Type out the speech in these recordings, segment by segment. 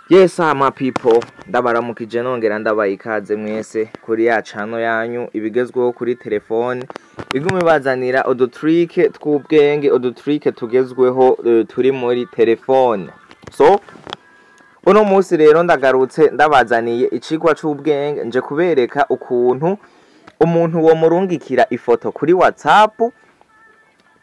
Yes my people, ndabaramukije nongera ndabaha ikaze mwese kuri ya channel yanyu ibigezweho kuri telefone, iguma ibazanira udutrike tw'ubwenge, udutrike tugezweho turi muri telefone. So uno munsi rero ndagarutse ndabazaniye icigwa c'ubwenge, nje kubereka ukuntu umuntu wo murungikira ifoto kuri WhatsApp,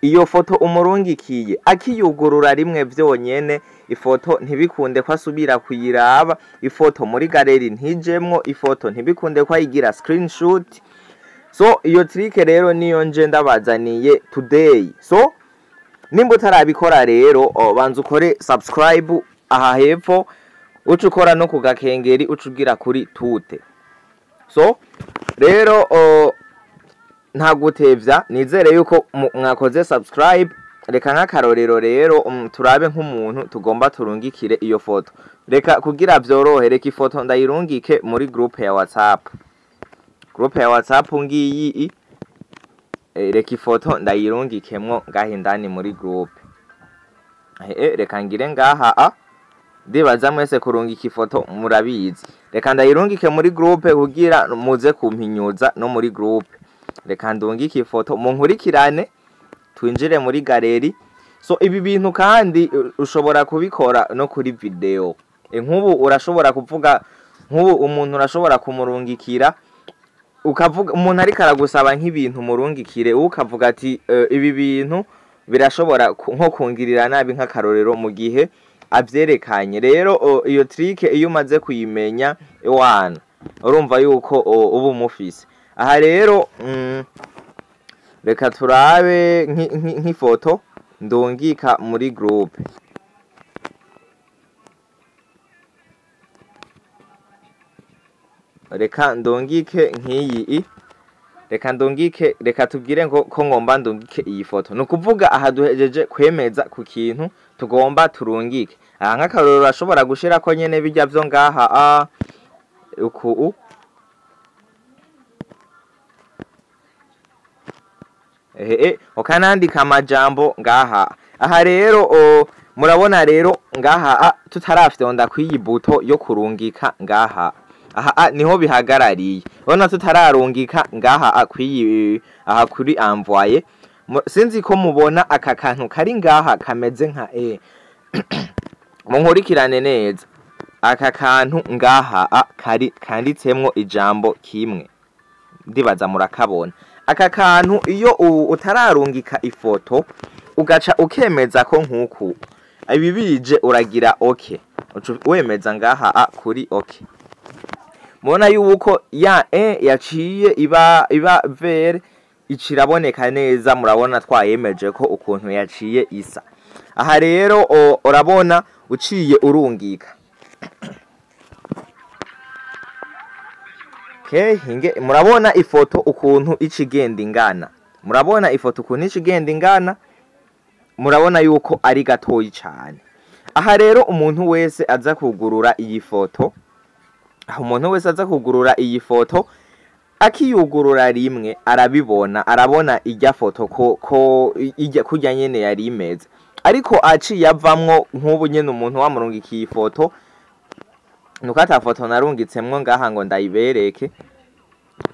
iyo foto umurungikiye akiyugurura rimwe vyonyene, ifoto ntibikunde ko asubira kuyiraba, ifoto muri galeri ntijemwo, ifoto ntibikunde ko ayigira screenshot. So iyo trick rero niyo nje ndabazaniye today. So nimba utarabikora rero, banza ukore subscribe aha hepfo, uca ukora no ku gakengeri, uca ugira kuri tute. So rero nta gutevya, nizere yuko mwakoze subscribe. Reka nk'akarorero rero, turabe nk'umuntu tugomba turungikire iyo foto. Reka kugira vyorohe, reka ifoto ndayirungike muri groupe ya WhatsApp. Groupe ya WhatsApp ngiyi, reka ifoto ndayirungikemwo ngaha indani muri groupe. Reka ngire ngaha a ndibaza mwese kurungika ifoto murabizi. Reka ndayirungike muri groupe kugira muze kumpinyuza no muri groupe. Reka ndungike ifoto munkurikirane twinjire muri galeri. So ibi bintu kandi ushobora kubikora no kuri video. Nk'ubu urashobora kuvuga, nk'ubu umuntu urashobora kumurungikira, ukavuga umuntu ariko aragusaba nk'ibintu murungikire, ukavuga ati ibi bintu birashobora nko kungirira nabi nk'akarorero mu gihe avyerekanye. Rero iyo trick iyo umaze kuyimenya ewana urumva yuko uba umufise. Aha rero reka turabe nk'ifoto ndungika muri groupe. Reka ndungike nk'iyi, reka ndungike, reka tubwire ngo ko ngomba ndungike iyi foto. Nukuvuga aha duhejeje kwemeza ku kintu tugomba turungike. Aha nk'akarorero urashobora gushirako nyene bijya vyo ngaha a uku ukanandika amajambo ngaha. Aha rero murabona rero ngaha tutarafyonda kw'iyi buto yo kurungika ngaha. Aha niho bihagarariye. Urabona tutararungika ngaha kw'iyi, aha kuri envoyer. Sinzi ko mubona aka kantu kari ngaha kameze nka e. Munkurikirane neza. Aka kantu ngaha kari kanditsemwo ijambo kimwe. Ndibaza murakabona. Aka kantu iyo utararungika ifoto ugaca ukemeza ko nkuku ibi bije uragira okay, uca wemeza ngaha kuri okay. Mubona yuko ya e yaciye iba vert, iciraboneka neza, murabona twayemeje ko ukuntu yaciye isa. Aha rero urabona uciye urungika. Okay, hinge murabona ifoto ukuntu icigenda ingana. Murabona ifoto ukuntu icigenda ingana, murabona yuko ari gatoyi cyane. Aha rero umuntu wese aza kugurura iyi foto, aho umuntu wese aza kugurura iyi foto akiyugurura rimwe arabibona, arabona ijya foto ko ijya kujya nyene yari imeze. Ariko aciye avamwo nk'ubu nyene umuntu wamurungikiye ifoto, nuko ata foto narungitsemwo ngaha ngo ndayibereke.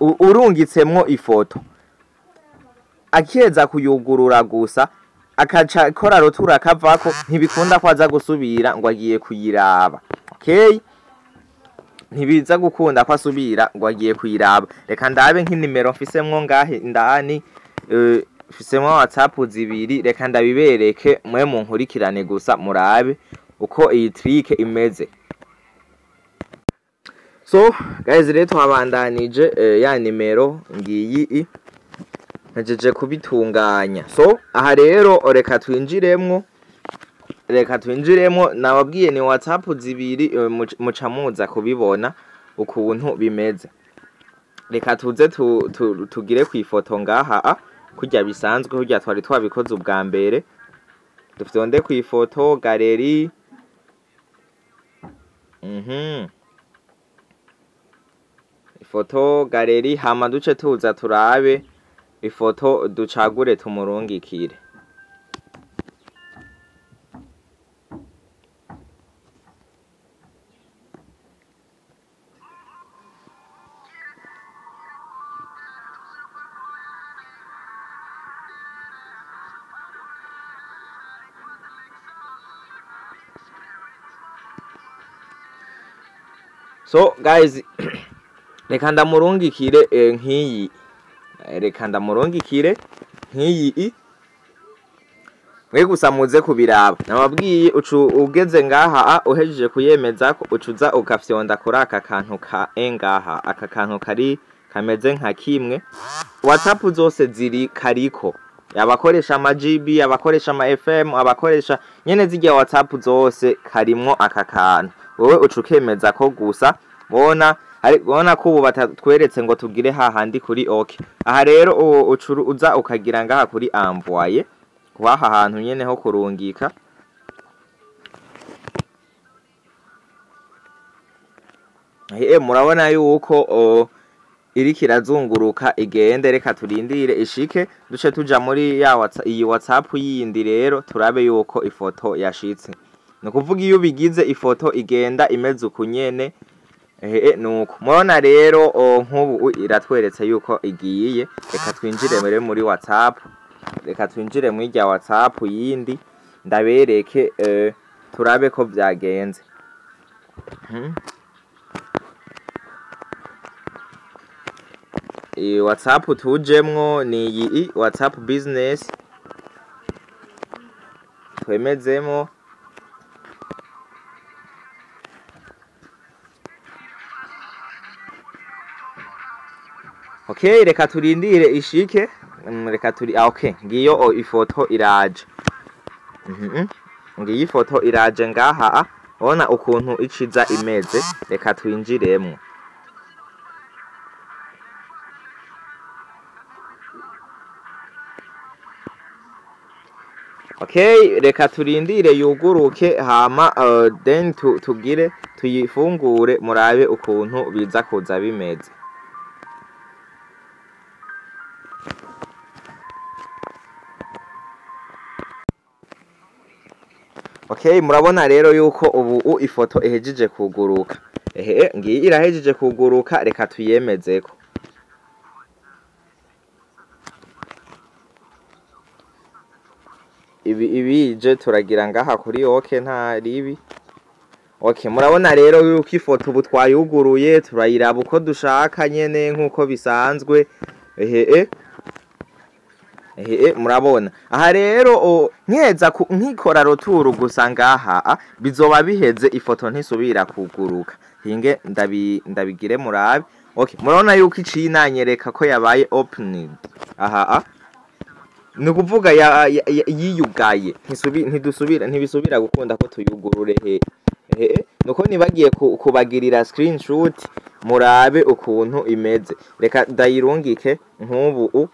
Urungitsemwo ifoto akiheza kuyugurura gusa akaca akora rotura akavako, ntibikunda ko aza gusubira ngo agiye kuyiraba. Okay, ntibiza gukunda ko asubira ngo agiye kuyiraba. Reka ndabe nk'inimero mfisemwo ngahe indani, mfisemwo WhatsApp zibiri, reka ndabibereke mwe munkurikirane gusa murabe uko iyi trick imeze. So guys rero twabandanije ya nimero ngiyi ntegereje kubitunganya. So aha rero reka twinjiremwo, reka twinjiremwo, nababwiye ni WhatsApp zibiri, muca muza kubibona ukuntu bimeze. Reka tuze tugire ku ifoto ngaha kurya bisanzwe, kurya twari twabikoze ubwa mbere. Dufyonde ku ifoto galeri. Ifoto galeri, hama duce tuza turabe ifoto ducagure tumurungikire. So guys, reka ndamurungikire nk'iyi, reka ndamurungikire nk'iyi mwe gusa muze kubiraba. Nababwiye ucu ugeze ngaha, uhejeje kuyemeza ko ucuza ukafyonda kuri aka kantu ka engaha, aka kantu kari kameze nka kimwe. WhatsApp zose ziri kariko, abakoresha ama GB, abakoresha ama FM, abakoresha nyene zirya WhatsApp zose karimwo aka kantu. Wewe uca ukemeza ko gusa bona bona ko ubu batatweretse ngo tugire hahandi kuri OK. Aha rero uca uza ukagira ngaha kuri envoyer, kwaha hantu nyene ho kurungika. Murabona yuko iriko irazunguruka igende, reka turindire ishike duce tuja muri ya WhatsApp, iyi WhatsApp yindi rero turabe yuko ifoto yashitse. Ni ukuvuga iyo ubigize ifoto igenda imeze uku nyene. Nuko murabona rero nk'ubu iratweretse yuko igiye. Reka twinjire muri muri WhatsApp, reka twinjire muri rya WhatsApp yindi ndabereke, turabe ko vyagenze. Iyi WhatsApp tujemwo ni iyi WhatsApp business, twemezemo. Okay, reka turindire ishike. Reka turi, okay, ngiyo ifoto iraje. Ngiyo ifoto iraje ngaha, ona ukuntu iciza imeze. Reka twinjiremwo. Okay, reka turindire yuguruke hama then tugire tuyifungure murabe ukuntu biza kuza bimeze. Okay, murabona rero yuko ubu ifoto ihejeje kuguruka. Ngiyi irahejeje kuguruka, reka tuyemezeko. Ibi ibije turagira ngaha kuri OK, nta ribi. Okay, murabona rero yuko ifoto ubu twayuguruye, turayiraba uko dushaka nyene nkuko bisanzwe. Murabona aha rero nkeza nkikora roturu gusa ngaha bizoba biheze, ifoto ntisubira kuguruka. Hinge ndabigire murabe. Okay, murabona yuko icinanyereka ko yabaye opened. Aha ni ukuvuga yiyugaye, ntidusubira, ntibisubira gukunda ko tuyugurure. Nuko nibagiye kubagirira screenshot murabe ukuntu imeze. Reka ndayirungike nk'ubu.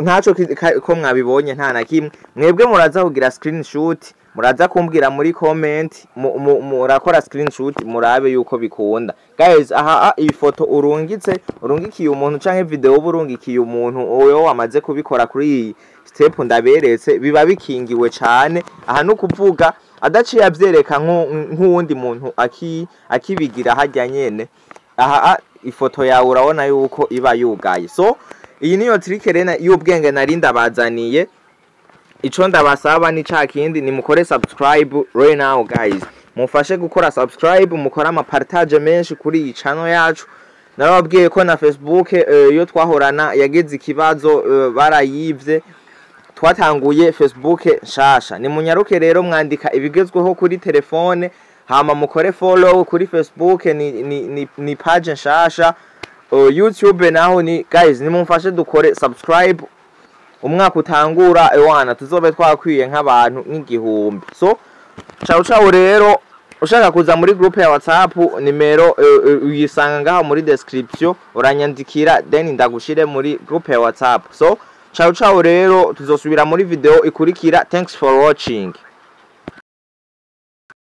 Ntaco ko mwabibonye nta na kimwe. Mwebwe muraza kugira screenshot, muraza kumbwira muri comment, murakora screenshot murabe yuko bikunda. Guys, aha iyi foto urungitse, urungikiye umuntu canke video urungikiye umuntu oyo wamaze kubikora kuri iyi step ndaberetse, biba bikingiwe cane. Aha no kuvuga adaciye avyereka nk'uwundi muntu akibigira harya nyene. Aha ifoto yawe urabona yuko iba yugaye. So iyi niyo trick rena y'ubwenge nari ndabazaniye. Ico ndabasaba ni ca kindi, ni mukore subscribe right now guys. Mufashe gukora subscribe, mukore ama partage menshi kuri iyi channel yacu. Narababwiye ko na Facebook iyo twahorana yagize ikibazo, barayivye. Twatanguye Facebook nshasha. Ni munyaruke rero mwandika ibigezweho kuri telefone, hama mukore follow kuri Facebook, ni page nshasha. YouTube naho ni guys, nimumfashe dukore subscribe. Umwaka utangura ewana tuzobe twakwiye nk'abantu nk'igihumbi. So ciao ciao rero, ushaka kuza muri group ya WhatsApp nimero uyisanga ngaho muri description, uranyandikira then ndagushire muri group ya WhatsApp. So ciao ciao rero, tuzosubira muri video ikurikira. Thanks for watching.